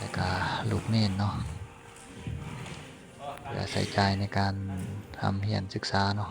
ແລ້ວກະລູກເນນເນາະ ເພື່ອໃຊ້ຈ່າຍໃນການຮ່ຳຮຽນສຶກສາເນາະ.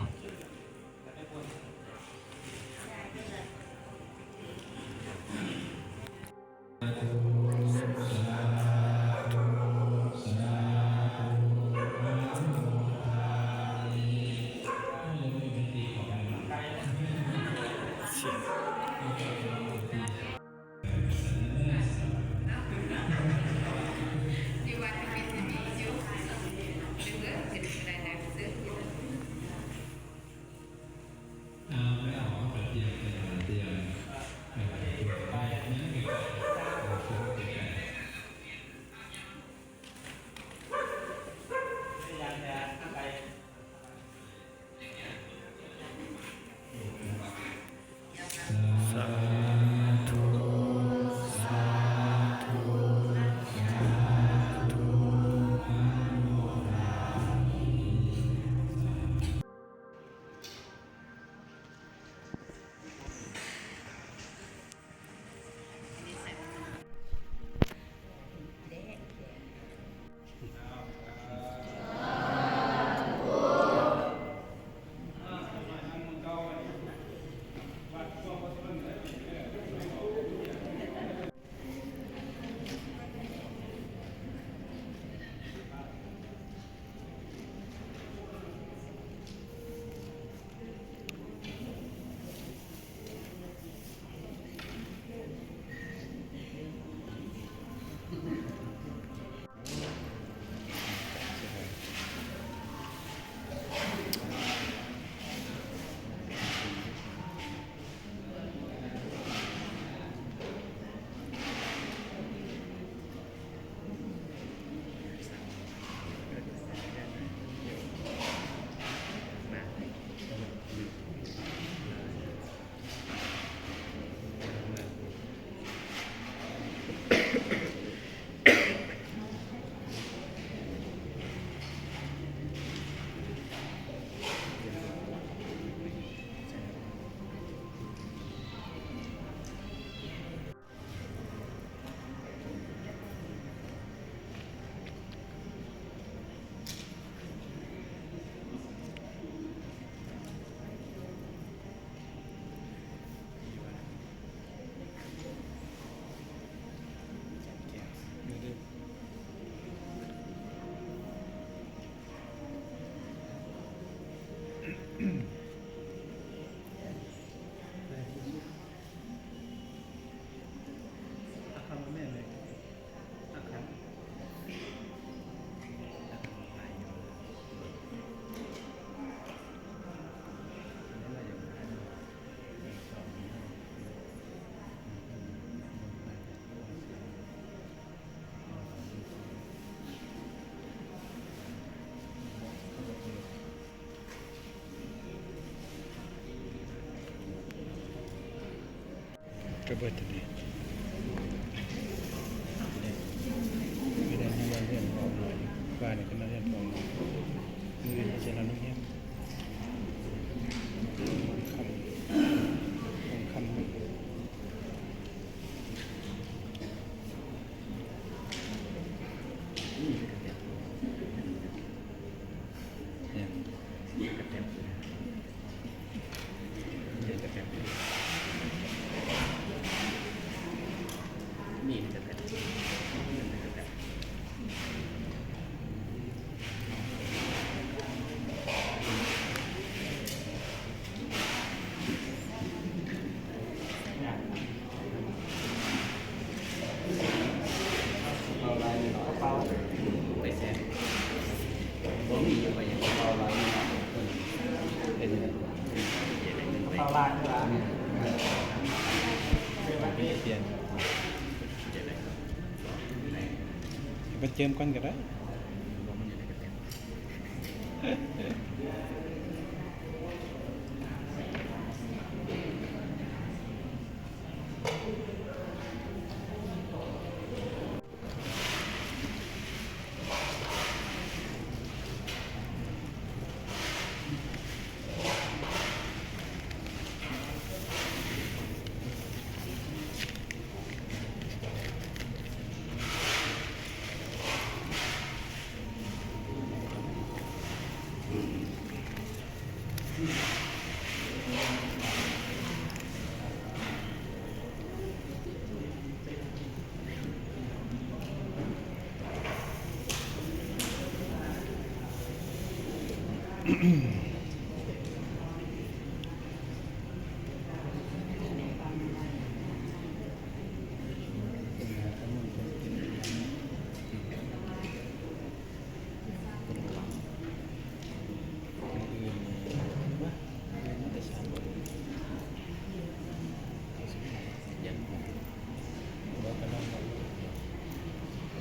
ກະເບີດໂຕນີ້ ມື້ນັ້ນຍັງມາຮຽນພ້ອມໜ້ອຍ ວານນີ້ກະມາຮຽນພ້ອມໜ້ອຍ ມື້ອື່ນເຮົາຈະນອນໂຮງແຮມ ຄ່ຳ ຄ່ຳ. ໄປເຈີມກ່ອນກະໄດ້.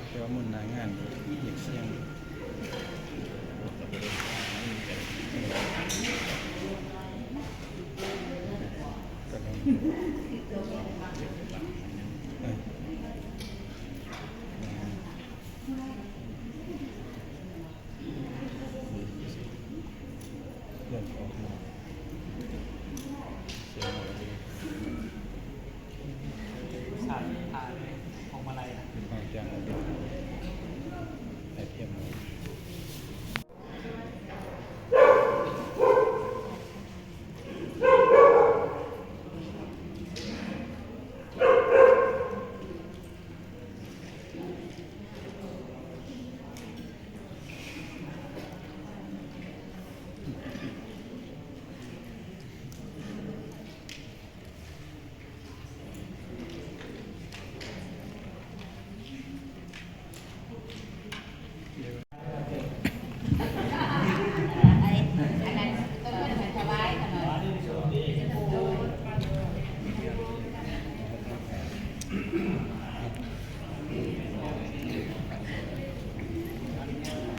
ແຕ່ວ່າມື້ໜ້າງານນີ້ຢາກສ່ຽງ. ເລື່ອນອອກມາ ສານຜ່ານພວງມາໄລນະ ເປັນບາງຢ່າງ ແອບເຫັນ.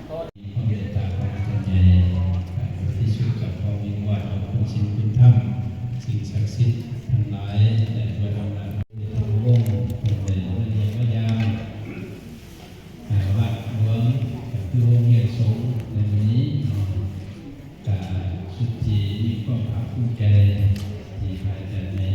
ຄວາມເມດຕາຂອງພະເຈົ້າໃຫຍ່ ທີ່ສຸດກັບຄວາມວິງວອນຂອງຄຸນສິນຄຸນທຳ ສິ່ງສັກສິດທັງຫຼາຍ ແລະ ດ້ວຍອຳນາດທຳມະວົງ ເພິ່ນໄດ້ມາຢ້ຽມມາຢາມ ອ່າ ວັດຫຼວງ ກໍຄືໂຮງຮຽນສົງໃນມື້ນີ້ເນາະ ກໍສຸດທີ່ມີຄວາມພາກພູມໃຈທີ່ພະອາຈານໃຫຍ່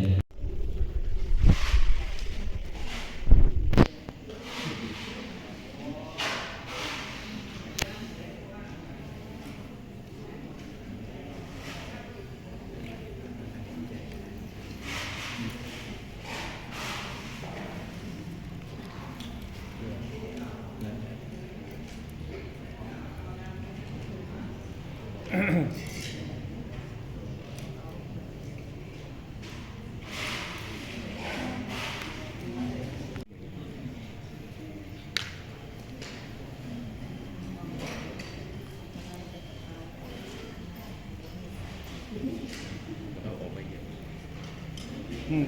ອືມ.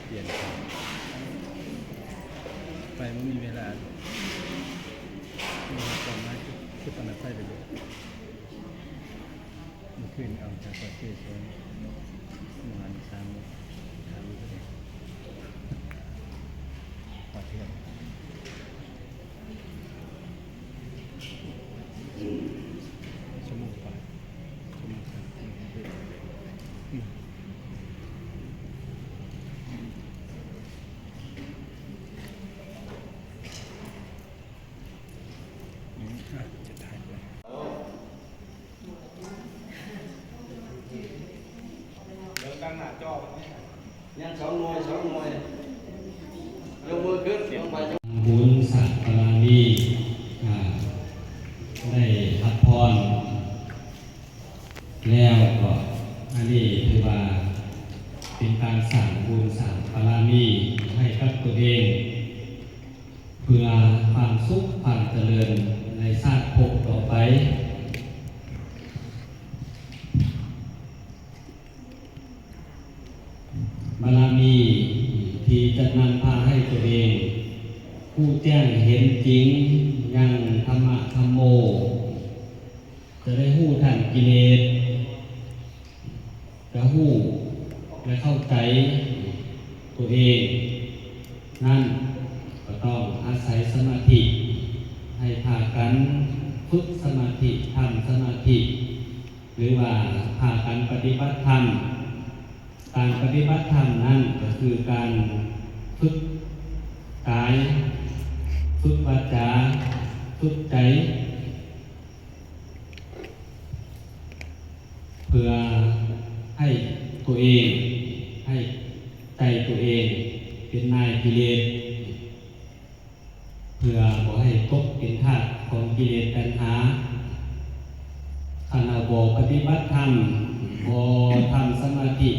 ປ່ຽນໄປ ບໍ່ມີເວລາ ມີຄວາມໝາຍ ຄື ຄືປານນັ້ນໄປໄດ້ເບິດ. ມື້ຄືນອອກຈາກປາກເຊ ສອງໂມງ ມາສາມໂມງ ຖາມຢູ່ເທົ່າໃດ ຮອດເທື່ອນ. ຊົ່ວໂມງກວ່າ ຊົ່ວໂມງກວ່າ ອືມ. ອືມ ອ່ະ ຈະຖ່າຍໄປ. ຍັງສອງໜ່ວຍ ສອງໜ່ວຍ ຍົກມືຂຶ້ນ ລົງໄປ. ບຸນສັກກະລານີ ອ່າ ໄດ້ຮັບພອນ ແລ້ວກໍອັນນີ້ຖືວ່າເປັນການສ້າງບຸນສ້າງບາລະມີໃຫ້ກັບຕົວເອງ ເພື່ອຄວາມສຸກຄວາມຈະເລີນໃນຊາດພົບຕໍ່ໄປ. ບາລະມີທີ່ຈະນຳພາໃຫ້ຕົວເອງຮູ້ແຈ້ງເຫັນຈິງຍັງທຳມະທຳໂມ, ຈະໄດ້ຮູ້ທັນກິເລດ, ຈະຮູ້ ແລະ ເຂົ້າໃຈຕົວເອງນັ້ນ ກໍຕ້ອງອາໄສສະມາທິ. ໃຫ້ພາກັນຝຶກສະມາທິ, ທຳສະມາທິ ຫຼືວ່າພາກັນປະຕິບັດທຳ. ການປະຕິບັດທຳນັ້ນກໍຄືການຝຶກກາຍ, ຝຶກວາຈາ, ຝຶກໃຈ ເພື່ອໃຫ້ຕົວເອງ, ໃຫ້ໃຈຕົວເອງເປັນນາຍກິເລດ, ເພື່ອບໍ່ໃຫ້ຕົກເປັນທາດຂອງກິເລດຕັນຫາ. ຄັນເຮົາບໍ່ປະຕິບັດທຳ, ບໍ່ທຳສະມາທິ,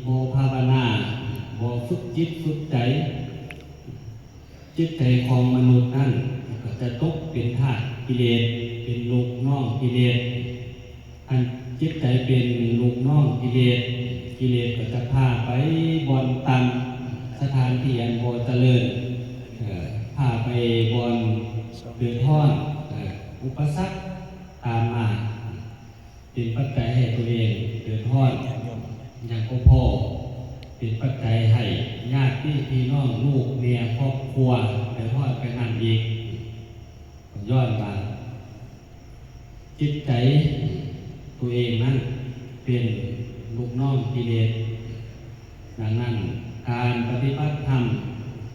ບໍ່ພາວະນາ, ບໍ່ຝຶກຈິດຝຶກໃຈ, ຈິດໃຈຂອງມະນຸດນັ້ນກໍຈະຕົກເປັນທາດກິເລດ, ເປັນລູກນ້ອງກິເລດ. ຄັນຈິດໃຈເປັນລູກນ້ອງກິເລດ, ກິເລດກໍຈະພາໄປບ່ອນຕ່ຳ, ສະຖານທີ່ອັນບໍ່ຈະເລີນ, ເອີ, ພາໄປບ່ອນເດືອດຮ້ອນ, ເອີ, ອຸປະສັກຕາມມາ ເປັນປັດໄຈໃຫ້ຕົວເອງເດືອດຮ້ອນຢ່າງບໍ່ພໍ, ເປັນປັດໄຈໃຫ້ຍາດຕິພີ່ນ້ອງ, ລູກເມຍ, ຄອບຄົວເດືອດຮ້ອນໄປນຳອີກ. ຍ້ອນວ່າຈິດໃຈຕົວເອງນັ້ນເປັນລູກນ້ອງກິເລດ. ດັ່ງນັ້ນ, ການປະຕິບັດທຳ,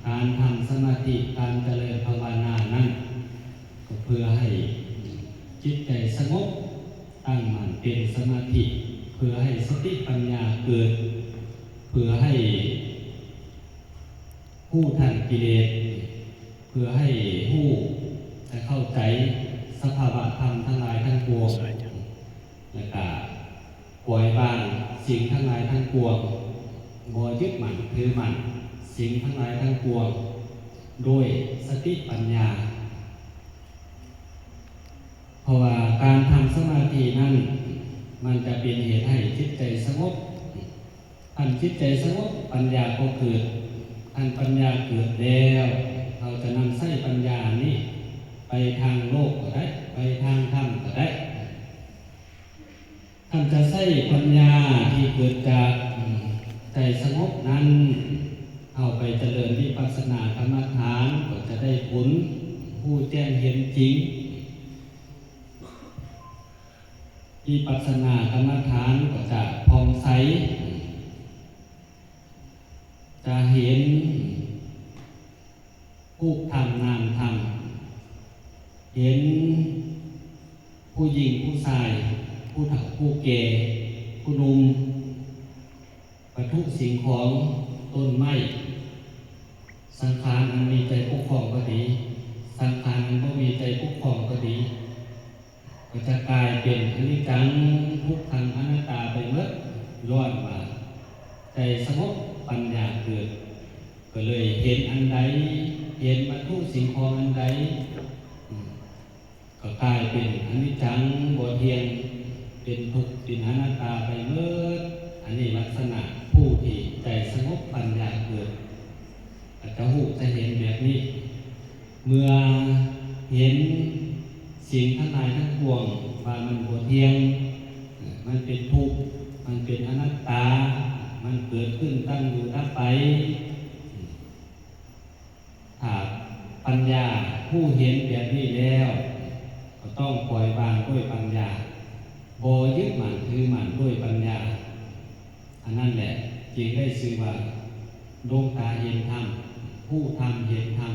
ການທຳສະມາທິ, ການຈະເລີນພາວະນານັ້ນ ກໍເພື່ອໃຫ້ຈິດໃຈສະຫງົບ, ຕັ້ງໝັ້ນເປັນສະມາທິ, ເພື່ອໃຫ້ສະຕິປັນຍາເກີດ, ເພື່ອໃຫ້ຮູ້ທັນກິເລດ, ເພື່ອໃຫ້ຮູ້ ແລະ ເຂົ້າໃຈສະພາວະທຳທັງຫຼາຍທັງປວງ, ແລະ ກະປ່ອຍວາງສິ່ງທັງຫຼາຍທັງປວງ, ບໍ່ຍຶດໝັ້ນຖືໝັ້ນສິ່ງທັງຫຼາຍທັງປວງ ໂດຍສະຕິປັນຍາ. ເພາະວ່າການທຳສະມາທິນັ້ນ ມັນຈະເປັນເຫດໃຫ້ຈິດໃຈສະຫງົບ. ຄັນຈິດໃຈສະຫງົບ, ປັນຍາກໍເກີດ. ຄັນປັນຍາເກີດແລ້ວ, ເຮົາຈະນຳໃຊ້ປັນຍານີ້ໄປທາງໂລກກໍໄດ້, ໄປທາງທຳກໍໄດ້. ທ່ານຈະໃຊ້ປັນຍາທີ່ເກີດຈາກ ອືມ ໃຈສະຫງົບນັ້ນ ເຮົາໄປຈະເລີນວິປັດສະນາກຳມະຖານ ກໍຈະໄດ້ຜົນ ຮູ້ແຈ້ງເຫັນຈິງ. ວິປັດສະນາກຳມະຖານກໍຈະຜ່ອງໃສ, ຈະເຫັນ ຮູບທຳນາມທຳ, ເຫັນຜູ້ຍິງຜູ້ຊາຍ, ຜູ້ເຖົ້າຜູ້ແກ່, ຜູ້ໜຸ່ມ, ວັດຖຸສິ່ງຂອງ, ຕົ້ນໄມ້, ສັງຂານອັນມີໃຈປົກຄອງກໍດີ, ສັງຂານອັນບໍ່ມີໃຈປົກຄອງກໍດີ. ກໍຈະກາຍເປັນອະນິດຈັງ ທຸກຂັງ ອະນັດຕາໄປໝົດ, ຍ້ອນວ່າໃຈສະຫງົບ ປັນຍາເກີດ, ກໍເລີຍເຫັນອັນໃດ, ເຫັນວັດຖຸສິ່ງຂອງອັນໃດ, ອືມ, ກໍກາຍເປັນອະນິດຈັງ ບໍ່ທ່ຽງ, ເປັນທຸກ, ເປັນອະນັດຕາໄປໝົດ. ອັນນີ້ລັກສະນະຜູ້ທີ່ໃຈສະຫງົບ ປັນຍາເກີດ. ກໍຈະຮູ້ຈະເຫັນແບບນີ້. ເມື່ອເຫັນສິ່ງທັງຫຼາຍທັງປວງວ່າມັນບໍ່ທ່ຽງ, ມັນເປັນທຸກ, ມັນເປັນອະນັດຕາ, ມັນເກີດຂຶ້ນ, ຕັ້ງຢູ່, ດັບໄປ, ຖ້າປັນຍາຮູ້ເຫັນແບບນີ້ແລ້ວ, ກໍຕ້ອງປ່ອຍວາງດ້ວຍປັນຍາ, ບໍ່ຍຶດໝັ້ນຖືໝັ້ນດ້ວຍປັນຍາ. ອັນນັ້ນແຫຼະຈຶ່ງໄດ້ຊື່ວ່າ ດວງຕາເຫັນທຳ, ຮູ້ທຳ, ເຫັນທຳ.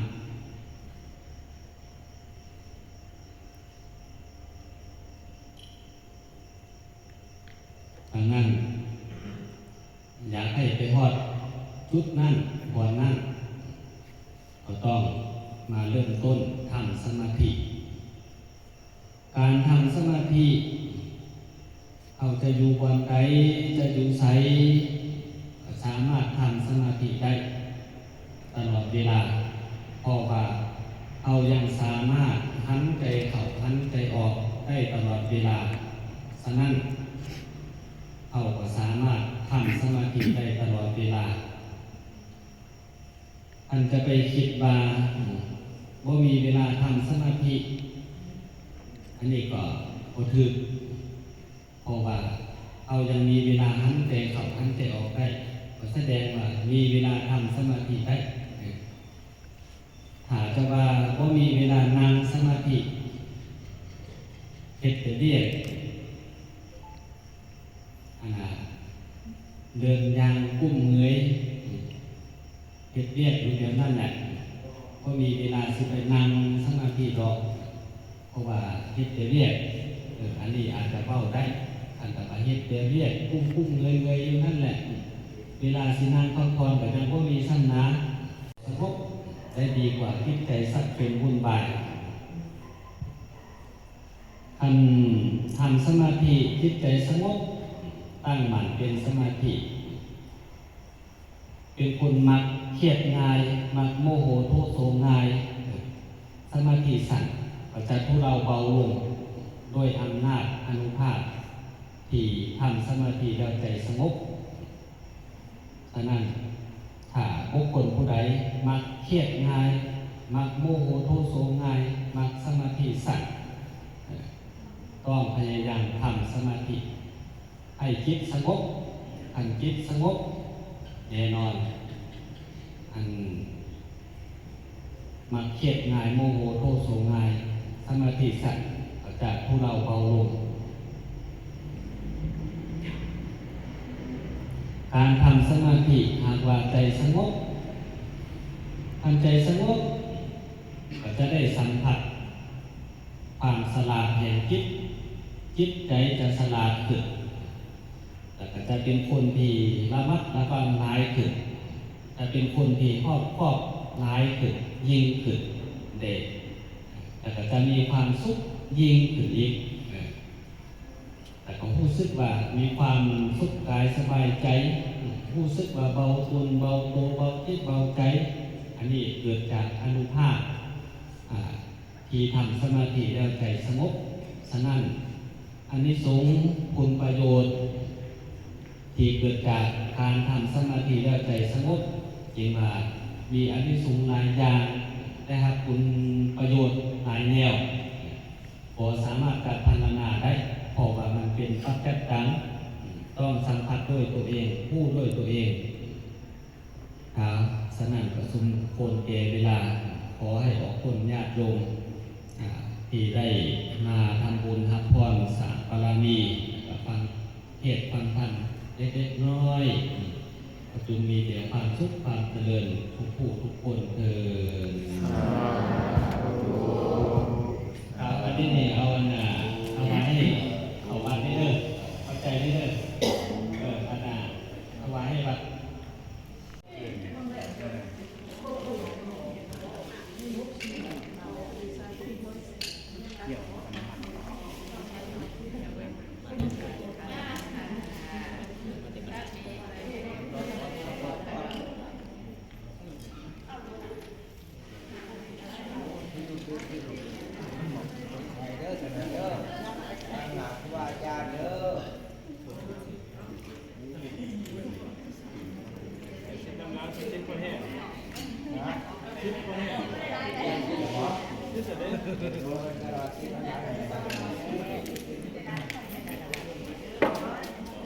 ດັ່ງນັ້ນ, ຢາກໃຫ້ໄປຮອດຈຸດນັ້ນ, ບ່ອນນັ້ນ, ກໍຕ້ອງມາເລີ່ມຕົ້ນທຳສະມາທິ. ການທຳສະມາທິ, ເຮົາຈະຢູ່ບ່ອນໃດ, ຈະຢູ່ໃສ, ກໍສາມາດທຳສະມາທິໄດ້ຕະຫຼອດເວລາ, ເພາະວ່າເຮົາຍັງສາມາດຫັນໃຈເຂົ້າ, ຫັນໃຈອອກໄດ້ຕະຫຼອດເວລາ. ສະນັ້ນ, ເຮົາກໍສາມາດທຳສະມາທິໄດ້ຕະຫຼອດເວລາ. ທ່ານຈະໄປຄິດວ່າ ອາ ບໍ່ມີເວລາທຳສະມາທິ, ອັນນີ້ກໍບໍ່ຖືກ, ເພາະວ່າເຮົາຍັງມີເວລາຫັນແຕ່ເຂົ້າຫັນແຕ່ອອກໄດ້, ກໍສະແດງວ່າມີເວລາທຳສະມາທິໄດ້. ຖ້າຈະວ່າບໍ່ມີເວລານັ່ງສະມາທິ, ເຮັດແຕ່ວຽກ, ອັນນ່າ ເດີນຍ່າງກຸ້ມເງືອຍ, ເຮັດວຽກຢູ່ແບບນັ້ນແຫຼະ, ບໍ່ມີເວລາຊິໄປນັ່ງສະມາທິດອກ, ເພາະວ່າເຮັດແຕ່ວຽກ. ເອີ ອັນນີ້ອາດຈະເວົ້າໄດ້, ຄັນວ່າເຮັດແຕ່ວຽກກຸ້ມໆເງືອຍໆຢູ່ນັ້ນແຫຼະ, ເວລາຊິນັ່ງພັກຜ່ອນກໍຍັງບໍ່ມີຊ້ຳນາ. ສະຫງົບໄດ້ດີກວ່າຈິດໃຈຊັກຊວນວຸ່ນວາຍ. ຄັນທຳສະມາທິ, ຈິດໃຈສະຫງົບ, ຕັ້ງໝັ້ນເປັນສະມາທິ, ເປັນຄົນມັກຄຽດງ່າຍ, ມັກໂມໂຫໂທໂສງ່າຍ, ສະມາທິສັ້ນກໍຈະທຸເລົາເບົາລົງ ໂດຍອຳນາດອານຸພາບທີ່ທຳສະມາທິແລ້ວໃຈສະຫງົບ. ສະນັ້ນ, ຖ້າບຸກຄົນຜູ້ໃດມັກຄຽດງ່າຍ, ມັກໂມໂຫໂທໂສງ່າຍ, ມັກສະມາທິສັ້ນ, ຕ້ອງພະຍາຍາມທຳສະມາທິໃຫ້ຈິດສະຫງົບ. ຄັນຈິດສະຫງົບ, ແນ່ນອນ, ອັນ ມັກຄຽດງ່າຍ, ໂມໂຫໂທໂສງ່າຍ, ສະມາທິສັ້ນ, ກໍຈະທຸເລົາເບົາລົງ. ການທຳສະມາທິ, ຫາກວ່າໃຈສະຫງົບ, ຄັນໃຈສະຫງົບ, ກໍຈະໄດ້ສຳຜັດຄວາມສະຫຼາດແຫ່ງຈິດ, ຈິດໃຈຈະສະຫຼາດຂຶ້ນ. ແລ້ວກໍຈະເປັນຄົນທີ່ລະມັດລະວັງຫຼາຍຂຶ້ນ, ຈະເປັນຄົນທີ່ຮອບຄອບຫຼາຍຂຶ້ນ, ຍິ່ງຂຶ້ນເດ້, ແລ້ວກໍຈະມີຄວາມສຸກຍິ່ງຂຶ້ນອີກ, ແລ້ວກໍຮູ້ສຶກວ່າມີຄວາມສຸກກາຍສະບາຍໃຈ, ຮູ້ສຶກວ່າເບົາຕົນເບົາໂຕ, ເບົາຈິດເບົາໃຈ. ອັນນີ້ເກີດຈາກອານຸພາບ, ອາ ທີ່ທຳສະມາທິແລ້ວໃຈສະຫງົບ. ສະນັ້ນ, ອານິສົງຜົນປະໂຫຍດທີ່ເກີດຈາກການທຳສະມາທິແລ້ວໃຈສະຫງົບ ຈຶ່ງວ່າມີອານິສົງຫຼາຍຢ່າງ, ໄດ້ຮັບຜົນປະໂຫຍດຫຼາຍແນວ, ບໍ່ສາມາດຈະພັນລະນາໄດ້, ເພາະວ່າມັນເປັນປັດຈັດຕັງ, ຕ້ອງສຳຜັດດ້ວຍຕົວເອງ, ຮູ້ດ້ວຍຕົວເອງ. ເອົາ, ສະນັ້ນກໍສົມຄວນແກ່ເວລາ, ຂໍໃຫ້ອອກຕົນຍາດໂຍມ ອາ ທີ່ໄດ້ມາທຳບຸນຮັບພອນສ້າງບາລະມີ ແລ້ວກໍຟັງເທດຟັງທຳເລັກໆນ້ອຍໆ, ກໍຈົ່ງມີແຕ່ຄວາມສຸກຄວາມຈະເລີນທຸກຜູ້ທຸກຄົນເທີ້ນ. ສາທຸ. ເອົາ, ອັນນີ້ນີ້ ເອົາອັນນ່າ ຖວາຍໃຫ້ເຂົ້າວັດເດີ, ເຂົ້າໃຈເດີ, ເອີ ອັນນ່າ ຖວາຍໃຫ້ວັດ.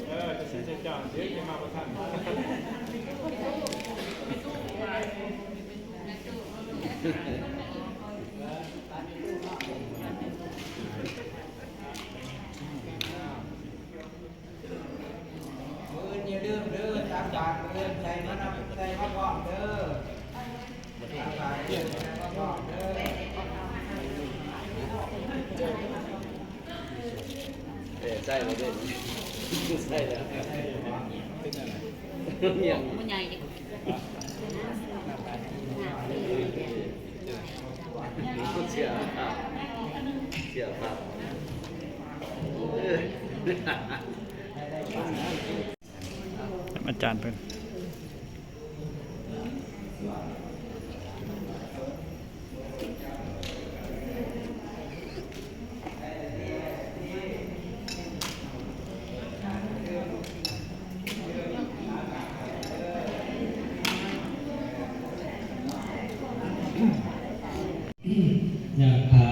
ເອີ ຈະຊິເຈົ້າ ດຽວຈະມາບໍ່ທັນ. ມື້ອື່ນຢ່າລືມເດີ ຕັກບາດມື້ອື່ນໃສ່ມານຳ ໃສ່ມາພ້ອມເດີ ຕັກບາດມື້ອື່ນໃສ່ມາພ້ອມເດີ. ເອີ ໃສ່ແລ້ວເດ້ ໃສ່ແລ້ວ ເປັນຫຍັງ ບໍ່ໃຫຍ່ເດ້. ເສຍພາບ ເສຍພາບ ເອີ. ອາຈານເພິ່ນ. ຍະຖາ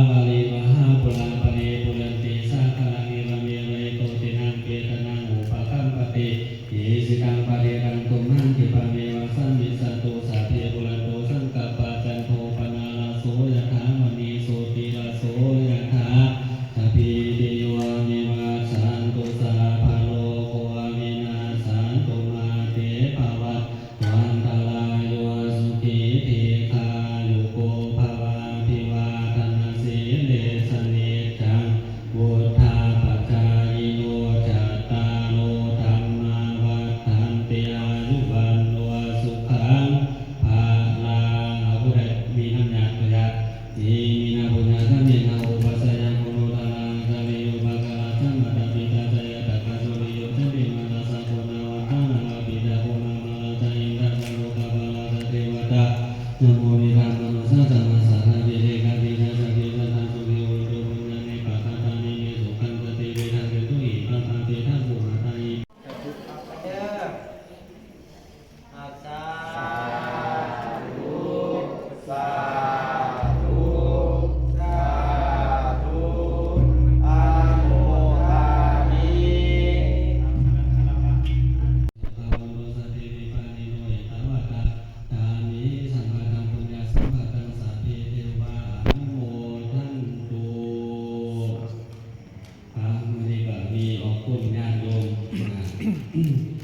ວາລິວະຫາ ປູລາ ປະລິປູເຣນຕິ ສາຄະລັງ ເອວະເມວະ ອິໂຕ ທິນນາງ ເປຕານັງ ອຸປະກັບປະຕິ ອິຊິຕັງ ປະຕິຕັງ ຕຸມຫັງ ຂິປະເມວະ ສະມິດສະຕຸ ສັບເພ ປູເຣນຕຸ ສັງກັບປະ ຈັນໂທ ປະນະລະໂສ ຍະຖາ ມະນີ ໂຊຕິລະໂສ ຍະຖາ ສັບພີຕິໂຍ ວິວັດຊັນຕຸ ສັບພະໂລໂກ ວິນັດສັນຕຸ ມາເຕພະວັດ ວັນຕະລາໂຍ ສຸຂີ ດີຄາຍຸໂກ ພະວະ ອະພິວາທະນະສີລິສສະ ນິດຈັງ ວຸດທາປະຈາຍິໂນ ຈັດຕາໂລ ທຳມາ ວັດທັນຕິ ອາຍຸ ວັນໂນ ສຸຂັງ ພະລັງ. ເອົາ ຜູ້ໃດມີນ້ຳຍາກໍຢາດ ອີມິນະ ປຸນຍະກຳເມນະ ອຸປັດຊະຍະໂຄໂນ ທາລານະ ຈາເລ ໂຍ ປະກາລະ ຈະ ມາຕາ ປິຕາ ຈະ ຍາດຕາ ກະ ສຸລິໂຍ ຈະ ເດ ມະ ຕາ ສະ ໂຄ ນາ ວັນ ທາ ນາ ລາ ປິຕາ ໂຄ ມະ ມາລະ ຈະ ອິນທາ ຈາ ໂລ ກະ ປາ ລະ ຈະ ເທວະ ຕາ ຈະ ໂມ ມິ ຕາ ມະ ໂນ ສາ ຈະ ມະ ສາ ທາ ປິ ເຕ ກາ ຕິ ຈາ ສະ ເກ ສະ ທາ ສຸ ເກ ໂຫ ຕຸ ປຸນຍາ ເນ ປະ ຄະ ຕາ ນິ ເມ ສຸ ຂັນ ຈະ ເຕ ເວ ທາ ເຕ ໂຕ ຫິ ປະ ພາ ເຕ ທາ ໂພ ຫະ ຕາ ຫິ ເດີ ອາ ສາທຸ ສາທຸ ສາທຸ ອະນຸໂມທາມິ ພະວັນໂຕ ສາເຕ ວິປານິໂນ ເອຕາວັດຕະ ກາມິ ສຳປະຕັງ ປຸນຍະສຳປະຕັງ ສັບເພ ເທວາ ອະນຸໂມທັນຕຸ. ອ່າ ມື້ນີ້ກໍມີອອກກຸ່ມຍາດໂຍມ ອ່າ